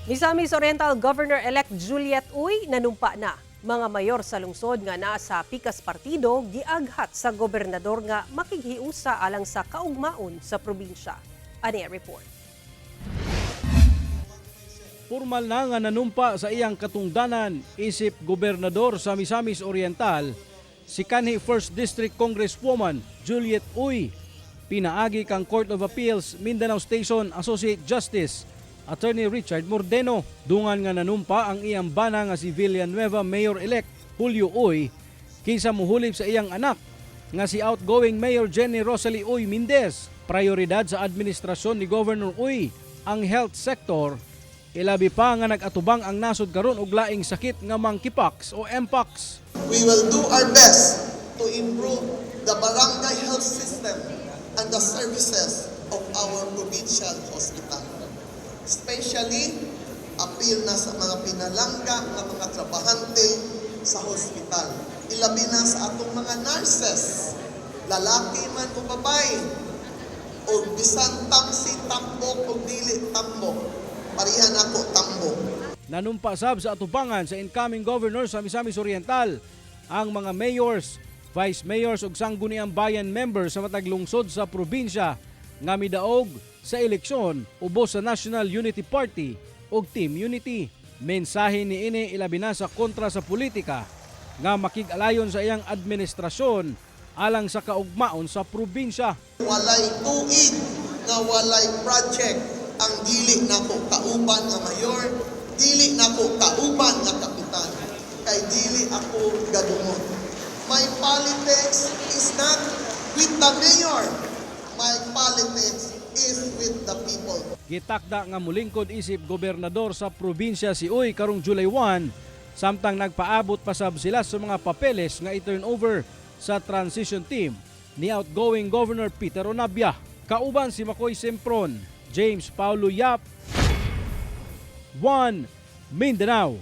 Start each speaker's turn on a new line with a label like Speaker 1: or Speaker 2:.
Speaker 1: Misamis Oriental Governor-elect Juliet Uy nanumpa na. Mga mayor sa lungsod nga naa sa pikas partido giaghat sa gobernador nga makighiusa alang sa kaugmaon sa probinsya. Ani ang report.
Speaker 2: Formal na nga nanumpa sa iyang katungdanan isip gobernador sa Misamis Oriental si kanhi 1st District Congresswoman Juliet Uy. Pinaagi kang Court of Appeals Mindanao Station Associate Justice Attorney Richard Mordeno. Dungan nga nanumpa ang iyang bana nga si Villanueva Mayor-elect Julio Uy kinsa muhulip sa iyang anak nga si outgoing Mayor Jenny Rosalie Uy Mindez. Prioridad sa administrasyon ni Governor Uy ang health sector, ilabi pa nga nag-atubang ang nasod karon og laing sakit nga monkeypox o mpox.
Speaker 3: We will do our best to improve the barangay health system and the services of our provincial hospital. Especially, appeal na sa mga pinalangga nga mga trabahante sa hospital. Ilabi na sa atong mga nurses, lalaki man o babae, o bisan tamsi tambok o dili tambok, pareha nako tambok.
Speaker 2: Nanumpa sab sa atubangan sa incoming governor sa Misamis Oriental ang mga mayors, vice mayors ug sangguniang bayan members sa matag lungsod sa probinsya nga midaog sa eleksyon ubos sa National Unity Party ug Team Unity. Mensahe niini ilabi na sa kontra sa politika nga makig-alayon sa iyang administrasyon alang sa kaugmaon sa probinsya.
Speaker 3: Walay tuig nga walay project ang dili nako kauban nga mayor, dili nako kauban nga kapitan, kay dili ako gadungon. My politics is not with the mayor. My politics is with the people.
Speaker 2: Gitakda nga mulingkod isip gobernador sa probinsya si Uy karong July 1, samtang nagpaabot pa sab sila sa mga papeles nga i-turn over sa transition team ni outgoing Governor Peter Onabia. Kauban si Makoy Sempron, James Paulo Yap, 1 Mindanao.